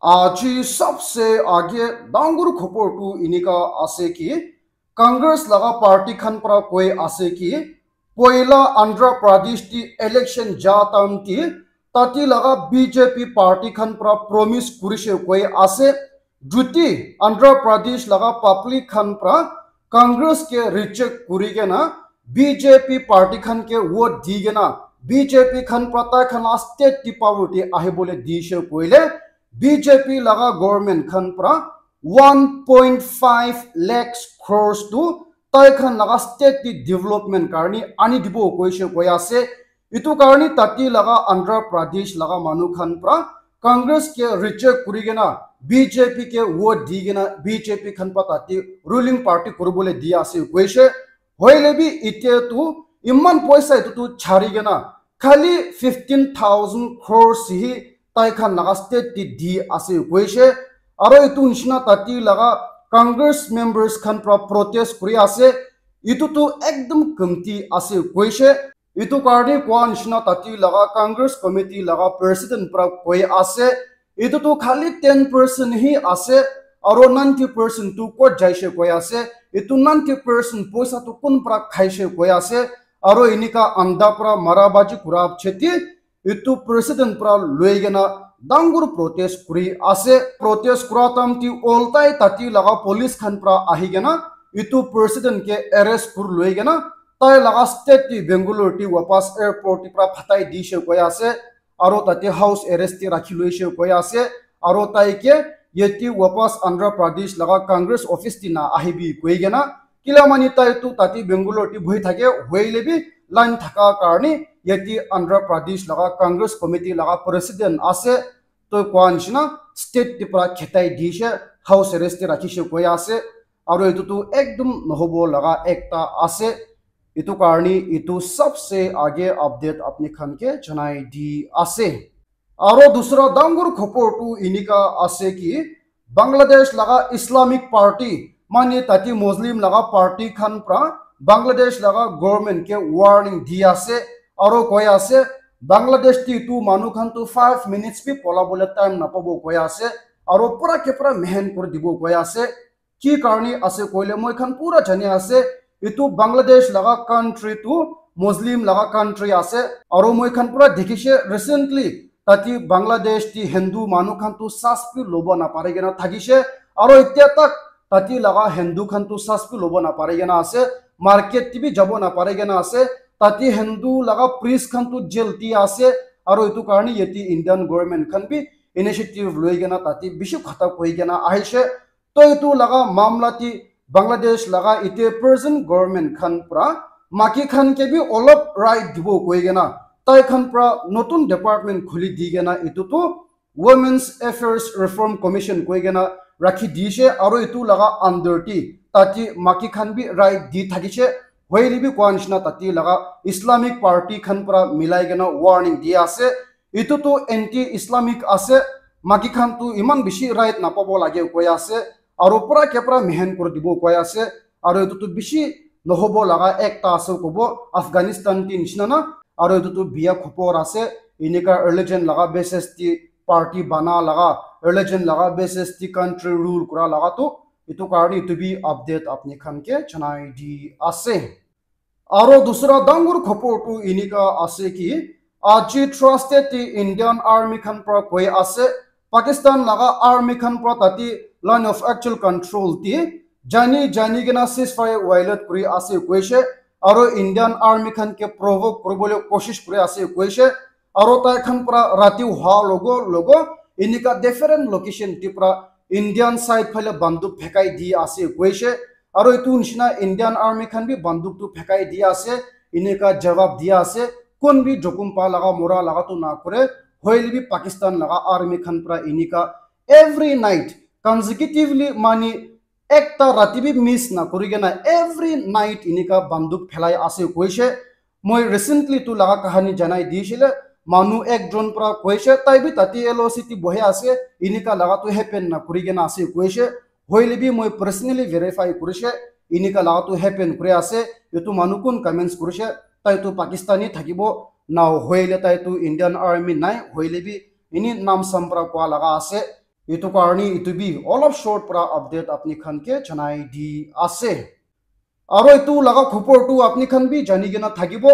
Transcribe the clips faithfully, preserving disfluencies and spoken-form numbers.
Aji sabse aage dangor khobor tu enika ase ki, Congress laga party khan para koi ase ki, poila Andhra Pradesh ti election ja time ti tati laga B J P party khan para promise kurishe koi ase. Juti Andhra Pradesh laga public khan para Congress ke reject kuri kena B J P party khan ke vote di kena B J P khan para tai khan la state ti power ti ahibole dishe koile B J P laga government khan para one point five lakhs crores tu tai khan laga state ti development karni ani dibo koishe koi ase. Itu karni tati laga Andhra Pradesh laga manu khan para Congress ke reject kuri kena B J P ke vote di kena B J P khan para tati ruling party kuribole di ase koishe. Hoile bi itia tu iman poisa itu tu chari kena khali fifteen thousand crores hi tai khan laga state ti di ase koishe. Aro itu nishina tati laga Congress members khan para protest kuri ase. Itu tu ekdom kamti ase koishe. Itu karni koa nishina tati laga Congress committee laga president para koi ase. Itu tu khali ten percent hi ase, aro ninety percent tu kot jaishe koi ase. Itu ninety percent poisa tu kun para khaishe koi ase, aro enika anda para marabaji kura cheti itu president para loi kena dangor protest kuri ase. Protest kura time ti oltai tati laga police khan para ahi kena itu president ke arrest kur loi kena tai laga state ti Bangalore ti wapas airport ti para phatai dishe koi ase. Aro tate house arrest te rakhi loishe koi ase, aro tai ke yate wapas Andhra Pradesh laga Congress office te na ahibi koi kena, kila mani tai tu tate Bangalore te bohi thake, hoile bi line thaka karni yate Andhra Pradesh laga Congress committee laga president ase, toi koa nishina state te para khetai dishe, house arrest te rakhishe koi ase, aro etu tu ekdom nohobo laga ekta ase. Itu karni itu sabse aage update apni khan ke janai di ase. Aro dusra dangor khobor tu enika ase ki Bangladesh laga Islamic Party, mane tati Muslim laga party khan para Bangladesh laga government ke warning di ase, aro koi ase Bangladesh ti tu manu khan tu five minutes bi pola bole time napabo koi ase, aro pura ke pura mehen kuri dibo koi ase. Ki karni ase koile moi khan pura jani ase, itu Bangladesh laga country tu Muslim laga country ase, aro moi khan pura dikhishe recently tati Bangladesh ti Hindu manu khan tu sas bi lobo na pare kena thakishe, aro itya tak tati laga Hindu khan tu sas bi lobo na pare kena ase, market ti bi jabo na pare kena ase, tati Hindu laga priest khan tu jail ti ase, aro itu karni yati Indian government khan bi initiative loi kena tati bishi khata koi kena ahishe. Toi itu laga mamla ti Bangladesh laga ite present government khan pra maki khan ke bi olop right dibo koi kena tai khan pra notun department khuli di kena itu tu Women's Affairs Reform Commission koi kena rakhi dishe, aro itu laga under ti tati maki khan bi right di thakishe. Hoile bi koa nishina tati laga Islamic Party khan pra milai kena warning di ase. Itu tu anti Islamic ase, maki khan tu iman bishi right napabo lage koi ase, aro pura ke pura mehen kuri dibo koi ase, aro itu tu bishi nohobo laga ekta ase kobo Afghanistan ti nishina na, aro itu tu biya khopor ase, inika religion laga basis ti party bana laga, religion laga basis ti country rule kura laga tu, itu karni itu bi update apni khan ke janai di ase. Aro dusra dangor khopor tu inika ase ki, aji Thursday ti Indian Army khan pra koi ase, Pakistan laga Army khan pra tati Line of Actual Control ti jani jani kena ceasefire violate kuri ase koishe, aro Indian Army khan ke provoke kuribole koshish kuri ase koishe, aro tai khan pra rati hua logo logo inika different location ti pra Indian side phale banduk phekai di ase koishe, aro itu nishina Indian Army khan bi banduk tu phekai di ase, inika jawab di ase, kun bi jokum pa laga mora laga tu na kore, hoile bi Pakistan laga Army khan pra inika every night consecutively mani ekta rati bi miss na kuri kena every night inika banduk phelai ase koishe. Moi recently tu laga kahani janai dishile, manu ekjon pra koishe, tai bi tati L O C ti bohe ase, inika laga tu happen na kuri kena ase koishe. Hoile bi moi personally verify kurishe, inika laga tu happen kuri ase, itu manu kun comments kurishe, tai tu Pakistani thakibo, na hoile tai tu Indian Army nai, hoile bi ini nam sam pra koa laga ase. Etu karni etu bi olop short pra update apni khan ke janai di ase. Aro etu laga khobor tu apni khan bi jani kena thakibo.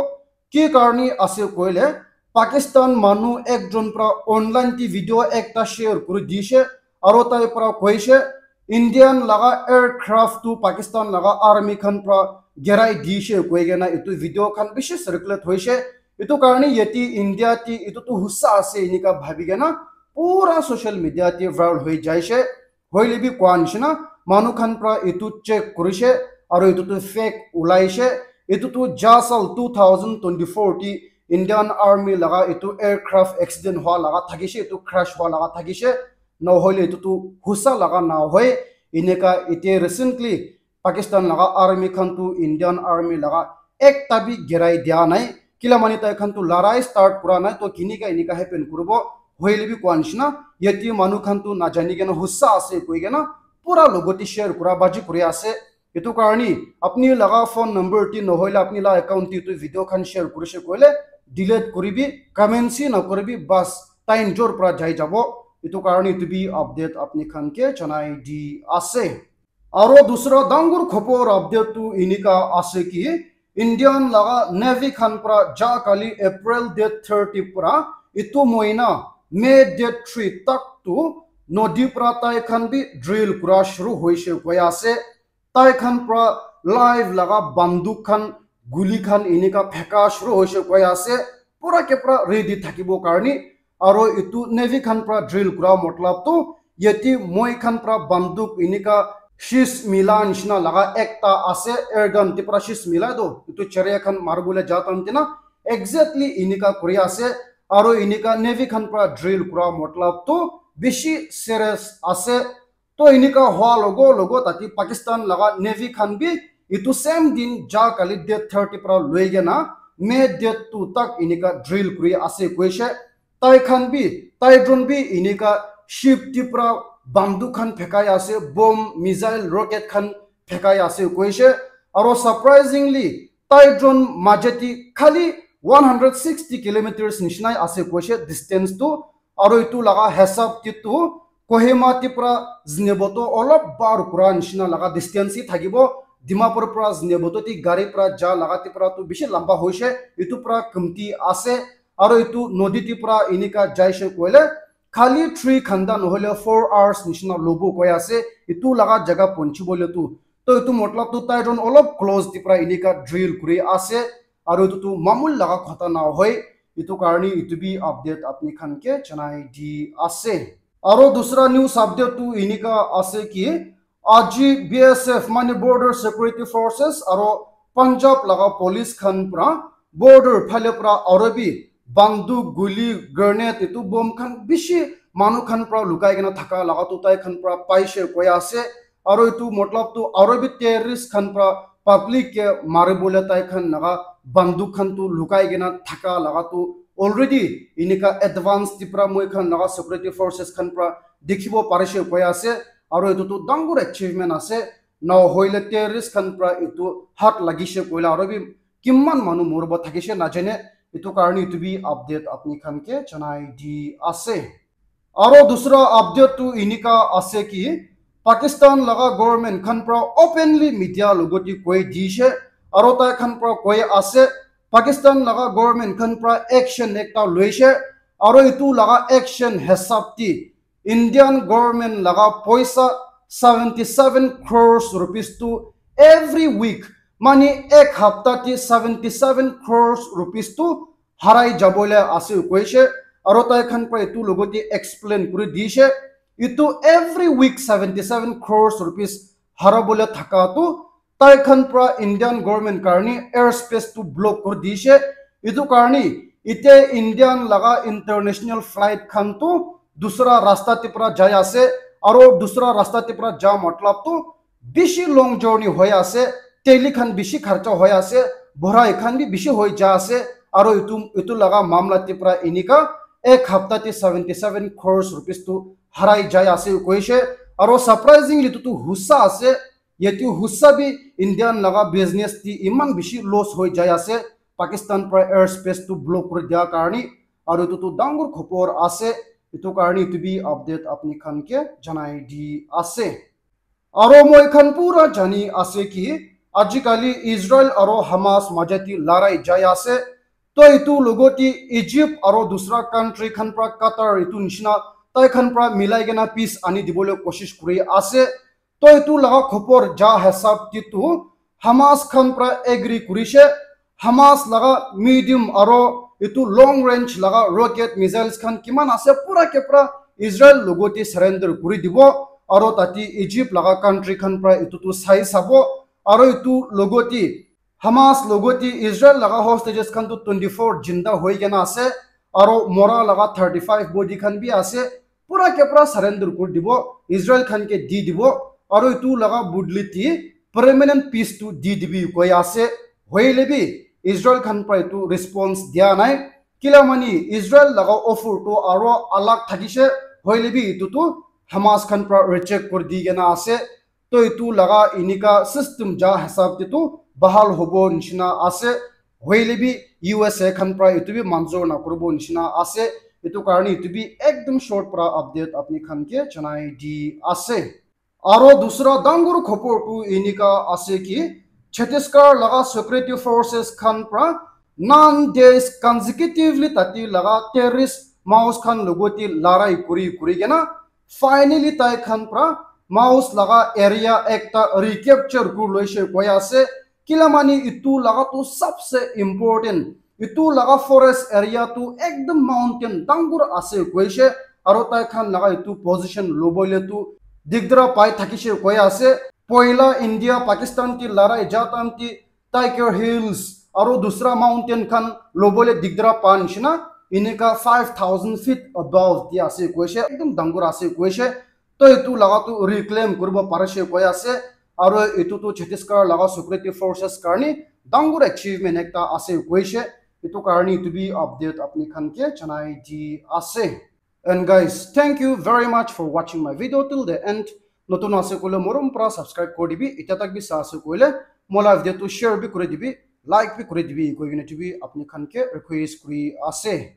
Ki karni ase koile, Pakistan manu ekjon pra online te video ekta share kuri dishe, aro tai pra koishe, Indian laga aircraft tu Pakistan laga army khan pra gerai dishe koi kena etu video khan bishi circulate hoishe. Etu karni yate India te etu tu husa ase enika bhabi kena pura social media te viral hoi jaishe. Hoile bi koa nishina, manu khan pra etu check kurishe, aro etu tu fake ulaishe. Etu tu ja sal two thousand twenty-four ti Indian Army laga etu aircraft accident hua laga thakishe, etu crash hua laga thakishe. Nohoile etu tu husa laga nahoi. Eneka ite recently Pakistan laga army khan tu Indian army laga ekta bi gerai dia nai. Kila mani tai khan tu larai start kura nai, to kinika enika happen kuribo. Hoile bi koa nishina, yate manu khan tu najani kena husa ase koi kena pura logote share kura baji kuri ase. Etu karni apni laga phone number ti nohoile apni laga account ti tu video khan share kurishe koile delete kuribi, comment si nakuribi, bas time jor pra jai jabo. Etu karni etu bi update apni khan ke janai di ase. Aro dusra dangor khobor update tu enika ase ki, Indian laga Navy khan pra ja kali April date thirty pra itu mohina May date three tak tu nodi pra tai khan bi drill kura shuru hoishe koi ase. Tai khan pra live laga banduk khan, guli khan enika pheka shuru hoishe koi ase. Pura ke pura ready thakibo karni. Aro etu Navy khan pra drill kura matlab tu yate moi khan pra banduk enika shish mila nishina laga ekta ase, air gun te pra shish mila tu etu cheria khan maribole ja tan tina exactly enika kuri ase. Aro enika Navy khan pra drill kura matlab tu bishi serious ase. To enika hua logo logo tate Pakistan laga Navy khan bi etu same din ja kali date thirty pra loi kena May date two tak enika drill kuri ase koishe. Tai khan bi, tai drone bi enika ship te pra banduk khan phekai ase, bomb, missile, rocket khan phekai ase koishe. Aro surprisingly, tai drone majeti khali one hundred sixty kilometers nishinai ase koishe distance tu. Aro etu laga hisab te tu Kohima te pra Zunheboto olop bar kura nishina laga distance hi thakibo. Dimapur pra Zunheboto te gari pra ja laga te pra tu bishi lamba hoishe. Etu pra kumti ase. Aro etu nodi te pra enika jaishe koile khali three ghanta nohole four hours nishina lobo koi ase. Etu laga jaga ponchibole tu. To etu matlab tu tai drone olop close te pra enika drill kuri ase. Aro etu tu mamul laga khota na hoi. Etu karni etu bi update apni khan ke janai di ase. Aro dusra news update tu enika ase ki aji B S F mane Border Security Forces aro Punjab laga police khan pra border phale pra aro bi banduk, guli, grenade, etu bomb khan bishi manu khan pra lukai kena thaka laga tu tai khan pra paishe koi ase. Aro etu matlab tu aro bi terrorist khan pra public ke maribole tai khan laga banduk khan tu lukai kena thaka laga tu already enika advance te pra moi khan laga security forces khan pra dikhibo parishe koi ase. Aro etu tu dangor achievement ase. Nohoile terrorist khan pra etu hat lagishe koile aro bi kiman manu moribo thakishe najane. Etu karni etu bi update apni khan ke janai di ase. Aro dusra update tu enika ase ki Pakistan laga government khan pra openly media logoti koi dishe. Aro tai khan pra koi ase Pakistan laga government khan pra action ekta loishe. Aro etu laga action hisab te Indian government laga poisa seventy seven crores rupees tu every week, mane ek hapta te seventy seven crores rupees tu harai jabole ase koishe. Aro tai khan pra etu logote explain kuri dishe. Etu every week seventy seven crores rupees harabole thaka tu tai khan pra Indian government karni airspace tu block kuri dishe. Etu karni ite Indian laga international flight khan tu dusra rasta te pra jai ase. Aro dusra rasta te pra ja matlab tu bishi long journey hoi ase, teli khan bishi kharcha hoi ase, borai khan bi bishi hoi ja ase, aro etu, etu laga mamla te pra enika ek hapta te seventy seven crores rupees tu harai jai ase koishe. Aro surprisingly etu tu husa ase, yate husa bi Indian laga business te iman bishi loss hoi jai ase, Pakistan pra airspace tu block kuri dia karni. Aro etu tu dangor khobor ase. Etu karne etu bi update apni khan ke janai di ase. Aro moi khan pura jani ase ki ajikali Israel aro Hamas majati larai jai ase. To etu logoti Egypt aro dusra country khan pra Qatar etu nishina tai khan pra milai kena peace ani dibole koshish kuri ase. To etu laga khobor ja hisab te tu Hamas khan pra agree kurishe. Hamas laga medium aro etu long range laga rocket missiles khan kiman ase pura ke pura Israel logoti surrender kuri dibo. Aro tate Egypt laga country khan pra etu tu sai sabo. Aro etu logoti Hamas logoti Israel laga hostages khan tu twenty four jinda hoi kena ase. Aro mora laga thirty five body khan bi ase. Pura ke pura surrender kuri dibo, Israel khan ke di dibo, aro etu laga budli ti permanent peace tu di dibi koi ase. Hoile bi Israel khan pra etu response dia nai. Kila mani Israel laga offer tu aro alag thakishe, hoile bi etu tu Hamas khan pra reject kuri di kena ase. To etu laga inika system ja hisab te tu bahal hobo nishina ase. Hoile bi U S A khan pra etu bi manzur na kuribo nishina ase. Etu karne etu bi ekdom short pra update apni khan ke janai di ase. Aro dusra dangur khobor tu inika ase ki Chhattisgarh laga security forces khan pra nine days consecutively tati laga terrorist Maos khan logoti larai kuri kuri kena finally tai khan pra Maos laga area ekta recapture kuri loishe koi ase. Kila mani etu laga tu sabse important. Etu laga forest area tu ekdom mountain dangur ase koishe. Aro tai khan laga etu position lobole tu digdara pai thakishe koi ase. Poila India Pakistan ti larai jatan ti Tiger Hills aro dusra mountain khan lobole digdara pa nishina inika five thousand feet above ti ase koishe. Ekdom dangur ase koishe. To etu laga tu reclaim kuribo parishe koi ase. Aro etu tu Chhattisgarh laga security forces karne dangur achievement ekta ase koishe. Etu karne etu bi update apni khan ke janai di ase. And guys, thank you very much for watching my video till the end. Notun ase koile morom pra subscribe kuri dibi, itya tak bi sa ase koile mola video tu share bi kuri dibi, like bi kuri dibi koi kena etu bi apni khan ke request kuri ase.